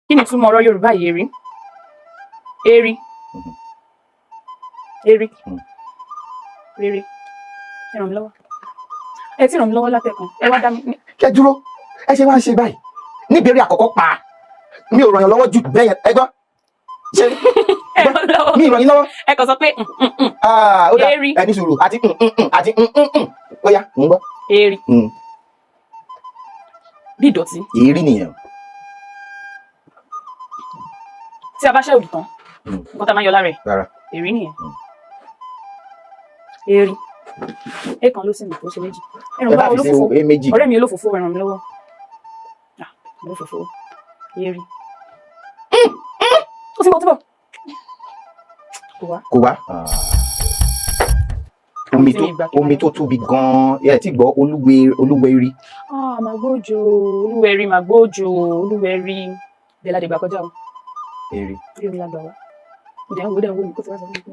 Kí ni ìtumọ̀ ọ̀rọ̀ Yorùbá yìí? Eri, eri, eri, rere. Ẹ ràn mí lọ́wọ́. Ẹ ti ràn mí lọ́wọ́ látẹ̀kàn, ẹ wá dá mi. Kẹ dúró, ẹ ṣe wá ń ṣe báyìí níbèrè àkọ́kọ́ pa mi ò ràn yàn lọ́wọ́ jù bẹ́ẹ̀ yẹn. Ẹ gbọ́, ṣe Ẹ ràn mí lọ́wọ́. Mi ì ràn yín lọ́wọ́. Ẹ kàn sọ pé Ah, ó dà. Eri. Ẹ ní sùúrù, àti àti ó yá, mò ń gbọ́. Eri bí ìdọ̀tí. Èérí nìyẹn. Tí a bá ṣẹ́ òdì tán, nǹkan tá a máa ń yọ lára ẹ̀? Rárá. Èrí nìyẹn. Eri èèkàn ló sì mọ̀ tó ṣe méjì. Ẹ ràn Ẹ mí bá lọ́wọ́. fi ṣe Olófòfó. é méjì. Ọ̀rẹ́ mi olófòfó, ẹ ràn mí lọ́wọ́. Ah, olófòfó, eri. Ó ti bọ̀, ó ti bọ̀, kò wá. Kò wá. Omi tó Tí mi gbà kí omi tó tóbi gan-an ẹ ti gbọ́, olúwẹ̀rí. Ah, màgbójò, olúwẹ̀rí, màgbójò, olúwẹ̀rí bẹ́ẹ̀ ládé gbà kọjá o. Eri. Eri la gbà wá. Ó dẹ̀ ń wo, ó dẹ̀ ń wo mi kó tí wá sọ fún mi pé